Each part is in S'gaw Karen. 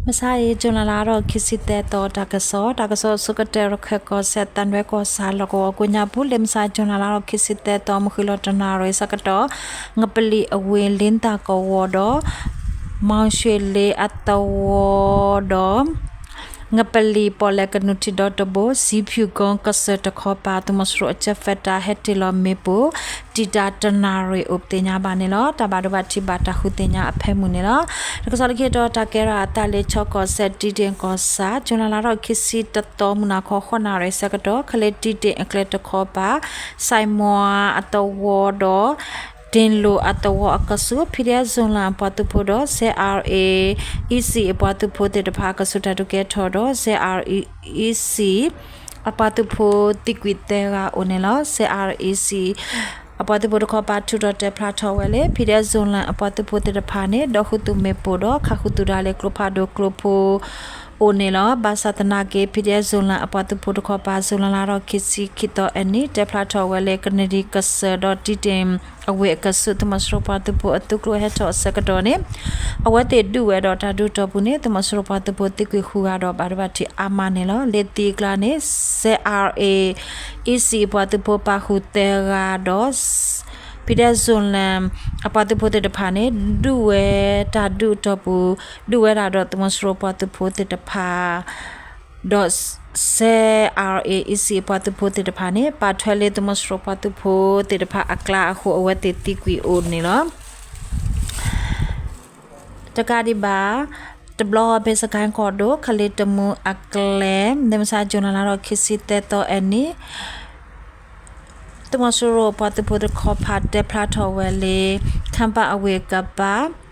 မုၢ်ဆါအံၤ ကၠူၤလဲလါထီၣ်ခံဆံသၢသီ တၢ်ကစီၣ်, တၢ်ကစီၣ်ဆိကတၢၢ် ရခၢၣ်ကီၢ်စဲၣ် သံတွဲကီၢ်ဆၣ် လီၢ်ကဝီၤကိးညါပူၤ လၢမုၢ်ဆါ ကၠူၤလဲလါထီၣ်ခံဆံသၢသီ မုၢ်ဃုလီၤတနၣ်ရံၣ်ဆၢကတီၢ် ငပလီၢ်အဝ့ၢ် လ့သၣ်ကဝီၤဒီး မီၣ်ၡ့ၣ်လ့အသဝီဒီး ငပလီၢ်ပီၣ်လဲၣ်ကနူၣ်ထံဒီတဘိ စံဖၠူၣ်ကိကစၢၢ်တခီပၤ သုးမီၤစိရိၤအကၠဲးဖဲးတၢ်ဟဲတ့ၢ်လီၤမ့ၣ်ပိၢ် တံာ်တာ်တနၣ်ရံၣ်အိၣ်ပသ့ၣ်ညါဘၣ်န့ၣ်လီၤ. တၢ်ဘၣ်ဒိဘၣ်ထံးဘၣ်တၢ်ဃုသ့ၣ်ညါအဖၢမုၢ်န့ၣ်လီၤ. တၢ်ကစီၣ်လၢခံတီၤ တၢ်ကဲထီၣ်အသးလၢ ခၠ့ၣ်ကီၢ်စဲၣ် တံဒ့ၣ်ကီၢ်ဆၣ် ကၠူၤလဲလါထီၣ်ခံဆံတသီ မုၢ်နၤခီ ဃိးနၣ်ရံၣ်ဆၢကတီၢ် ကလ့တံဒ့ၣ်အကျဲတခီပၤ စဲးမွၤအသဝီဒီး တ့ၢ်လိာ်အသဝီအကဆူး ဖံဒဲးစူၤလၣ်အပှၤသုးဖိဒီး စဲးအါရ့ၣ်အ့ၣ်စံၣ်အပှၤသုးဖိသ့ၣ်တဖၣ် အကဆူးတၢ်ဒုးကဲထီၣ်ဒီး စဲးအါရ့ၣ်အ့ၣ်စံၣ် အပှၤသုးဖိသံကွံာ်သၢဂၤအိၣ်န့ၣ်လီၤ. စဲးအါရ့ၣ်အ့ၣ်စံၣ် အပှၤသုးဖိတခီပၤ ထုးထီၣ်တဲဖျါထီၣ်ဝဲလၢ ဖံဒဲးစူၤလၣ်အပှၤသုးဖိသ့ၣ်တဖၣ်န့ၣ် ဒီးဃုသူၣ်မ့ၣ်ပိၢ်ဒီး ခးဃုသူၣ်တၢ်လၢကျိဖးဒိၣ်ကျိဖိ အိၣ်န့ၣ်လီၤ. ဘၣ်ဆၣ်သနာ်က့ ဖံဒဲးစူၤလၣ်အပှၤသုးဖိတခီပၤ စူၤလဲလါထီၣ်ခံဆံခံသီအနံၤ တဲဖျါထီၣ်ဝဲလၢ ကနံၣ်ဒံၣ်ကစၢၢ်ဒီး တံဒ့ၣ်အဝ့ၢ်အကဆူး သုးမီၤစိရိၤပှၤသုးဖိအသုးကျိၤဟဲထီၣ်အဆၢကတီၢ်န့ၣ် အဝဲသ့ၣ်ဒုးဝဲဒီးတၢ်ဒုးတီၢ်ပူၤန့ၣ် သုးမီၤစိရိၤပှၤသုးဖိသံကွံာ်ဃုဂၤဒီး ဘၣ်ဒိဘၣ်ထံးအါမးန့ၣ်လီၤ. လၢသံအကျါန့ၣ် စဲးအါရ့ၣ်အ့ၣ်စံၣ်အပှၤသုးဖိပာ်ဃုာ်သၢဂၤဒီး ဖံဒဲးစူၤလၣ်အပှၤသုးဖိသ့ၣ်တဖၣ်န့ၣ် ဒုးဝဲတၢ်ဒုးတီၢ်ပူၤ ဒုးဝဲဒၣ်ဒီးသုးမီၤစိရိၤပှၤသုးဖိသ့ၣ်တဖၣ် ဒီး စဲးအါရ့ၣ်အ့ၣ်စံၣ်အပှၤသုးဖိသ့ၣ်တဖၣ်န့ၣ် ပာ်ထွဲလၢသုးမီၤစိရိၤပှၤသုးဖိသ့ၣ်တဖၣ်အကျါအဃိ အဝဲသ့ၣ်သံကွံာ်အိၣ်န့ၣ်လီၤ. တကးဒံးဘၣ် တဘျီဖဲစကဲၣ်ကီၢ်ဒိၣ် ကလ့တမူအကျဲ လၢမုၢ်ဆါ ကၠူၤလဲလါထီၣ်ခံဆံသၢသီအနံၤ သုးမီၤစိရိၤပှၤသုးဖိတခီပၤ တဲဖျါထီၣ်ဝဲလၢ ခၣ်ပၣ်အဝ့ၢ်ကပၤ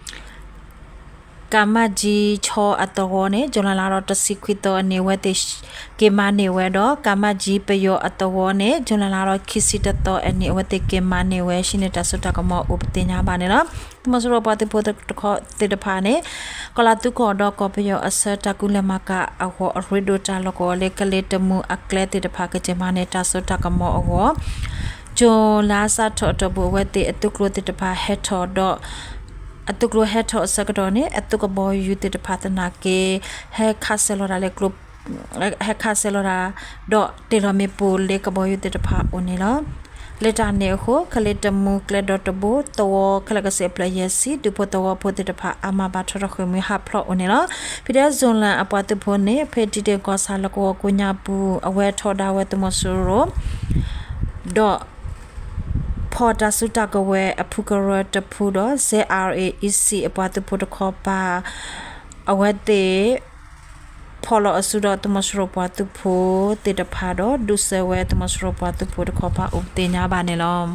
ကၣ်မၣ်ကၠံဆီအသဝီန့ၣ် ကၠူၤလဲလါထီၣ်တဆံခွံသီအနံၤ အဝဲသ့ၣ်က့ၤမၤန့ၢ်ဝဲဒီး ကၣ်မၣ်ကၠံပယီၤအသဝီန့ၣ် ကၠူၤလဲလါထီၣ်ခံဆံတသီအနံၤ အဝဲသ့ၣ်က့ၤမၤန့ၢ်ဝဲ ဟံးန့ၢ်တၢ်စိတၢ်ကမီၤအိၣ်ပသ့ၣ်ညါဘၣ်န့ၣ်လီၤ. သုးမီၤစိရိၤပှၤသုးဖိသ့ၣ်တဖၣ်န့ၣ် ကီၢ်လၤသူကီၢ်ဒီးကီၢ်ပယီၤအဆၢတၢ်ကူလဲၤမၤကၤအဂီၢ် အရ့ဒိၣ်တၢ်လီၢ်ကဝီၤလၢ ကလ့တမူအကျဲသ့ၣ်တဖၣ် ကက့ၤမၤန့ၢ်တၢ်စိတၢ်ကမီၤအဂီၢ် ကၠူၤလဲစးထီၣ်အတီၢ်ပူၤ အဝဲသ့ၣ်အသုးကျိၤသ့ၣ်တဖၣ်ဟဲထီၣ်ဒီး အသုးကျိၤဟဲထီၣ်အဆၢကတီၢ်န့ၣ် အသုးကဘီယူၤသ့ၣ်တဖၣ်သနာ်က့ ဟဲခးစဲၤလီၤတၢ်လၢကျိ ဟဲခးစဲၤလီၤတၢ် ဒီးတ့ၢ်လီၤမ့ၣ်ပိၢ်လၢကဘီယူၤသ့ၣ်တဖၣ်အိၣ်န့ၣ်လီၤ. လၢတၢ်န့ၣ်အဃိ ကလ့တမူကျဲဒီတဘိ သဝီခဲလၢာ်ကစ့ၢ်အဖျၢၣ်ယဲၢ်ဆံ ဒူဖိသဝီဖိသ့ၣ်တဖၣ် အါမးဘၣ်ထီၣ်ထီၣ်ဃ့ၢ်မှံဟးဖျိးအိၣ်န့ၣ်လီၤ. ဖံဒဲးစူၤလၣ်အပှၤသုးဖိန့ၣ် ဖဲတံဒ့ၣ်ကီၢ်ဆၣ်လီၢ်ကဝီၤကိးညါပူၤ အဝဲထီဒါဝဲသုးမီၤစိရိၤ ဒီး ဖီၣ်တၢ်စုတၢ်ကဝဲၤအဖုကရၢတဖုဒီး စဲးအါရ့ၣ်အ့ၣ်စံၣ်အပှၤသုးဖိတခီပၤ အဝဲသ့ၣ် ဖီၣ်လီၤအစုဒီးသုးမီၤစိရိၤပှၤသုးဖိသ့ၣ်တဖၣ်ဒီး ဒုးစဲးဝဲသုးမီၤစိရိၤပှၤသုးဖိတခီပၤအိၣ်ပသ့ၣ်ညါဘၣ်န့ၣ်လီၤ.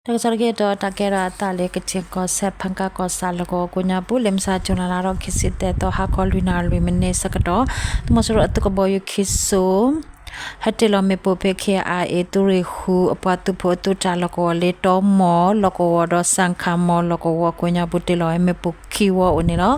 တၢ်ကစီၣ်တက့ၢ်ဒီး တၢ်ကဲထီၣ်အသးလၢ ကခၠ့ၣ်ကီၢ်စဲၣ် ဖၣ်ကၣ်ကီၢ်ဆၣ်လီၢ်ကဝီၤကိးညါပူၤ လၢမုၢ်ဆါ ကၠူၤလဲလါထီၣ်ခံဆံသၢသီ ဟါခီလွံၢ်နၣ်ရံၣ်လွံၢ်မံးနံးဆၢကတီၢ် သုးမီၤစိရိၤအသုးကဘီယူၤခံစိၤ ဟဲတ့ၢ်လီၤမ့ၣ်ပိၢ်ဖဲ ခ့ၣ်အါအ့ၣ် သုးရ့ၣ်ဃုအပှၤသုးဖိအသုးတၢ်လီၢ်ကဝီၤလၢ တီမီၢ်လီၢ်ကဝီၤဒီး စၣ်ခၣ်မီၢ်လီၢ်ကဝီၤကိးညါပူၤ တ့ၢ်လီၤဝဲမ့ၣ်ပိၢ်ခံဝီအိၣ်န့ၣ်လီၤ.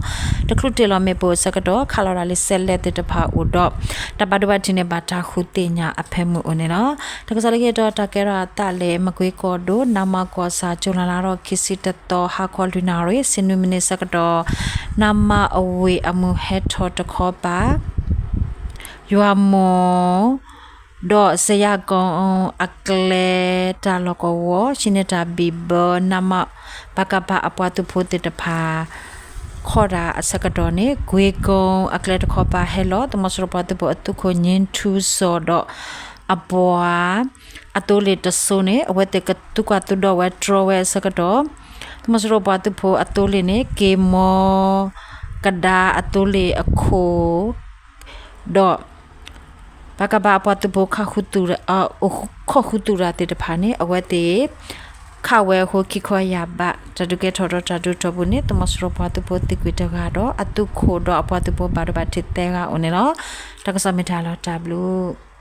တချုးတ့ၢ်လီၤမ့ၣ်ပိၢ်အဆၢကတီၢ် ခးလီၤတၢ်လၢစဲးလဲးသ့ၣ်တဖၣ်အိၣ်ဒီး တၢ်ဘၣ်ဒိဘၣ်ထံးန့ၣ် ဘၣ်တၢ်ဃုသ့ၣ်ညါအဖၢမုၢ်အိၣ်န့ၣ်လီၤ. တၢ်ကစီၣ်လၢခံတီၤ တၢ်ကဲထီၣ်အသးလၢ မကွ့ကီၢ်ဒိၣ် နမၢ်ကီၢ်ဆၣ် ကၠူၤလဲလါထီၣ်ခံဆံတသီ ဟါခီလွံၢ်နၣ်ရံၣ် ဆံနွံမံးနံးဆၢကတီၢ် နမၢ်အဝ့ၢ်အမုၢ်ဟဲထီၣ်တခီပၤ ယွၤမိၢ် ဒီးစယၣ်ကိအကျဲတၢ်လီၢ်ကဝီၤ ဟံးန့ၢ်တၢ်ဘံၣ်ဘၢ နမၢ် ပကဖ အပှၤသုးဖိသ့ၣ်တဖၣ် ခီၣ်တၢ်အဆၢကတီၢ်န့ၣ် ကွ့ကိအကျဲတခီပၤဟဲလီၤ သုးမီၤစိရိၤပှၤသုးဖိအသုးခိၣ် ငြိမ်းထူးစော် ဒီးအပှၤ အသိလ့ၣ်တစိၤန့ၣ် အဝဲသ့ၣ်ကသူကွၢ်သူဒီးဝဲတြီဝဲအဆၢကတီၢ် သုးမီၤစိရိၤပှၤသုးဖိအသိလ့ၣ်န့ၣ် က့ၤမီၢ်ကဒါအသိလ့ၣ်အခိၣ် ဒီး ပကဖ အပှၤသုးဖိ ခးဃုသူၣ်တၢ် အိၣ်ခိးဃုသူၣ်တၢ်သ့ၣ်တဖၣ်န့ၣ် အဝဲသ့ၣ် ခးဝဲအဃိ ခံခွံယၤဘး တၢ်ဒုးကဲထီၣ်ဒီးတၢ်ဒုးတီၢ်ပူၤန့ၣ် သုးမီၤစိရိၤပှၤသုးဖိသံကွံာ်တဂၤဒီး အသုးခိၣ်ဒီးအပှၤသုးဖိဘၣ်ဒိဘၣ်ထံးသၢဂၤအိၣ်န့ၣ်လီၤ. တၢ်ကစီၣ်မ့ၢ်တၢ်လီၤတၢ်ဘျုး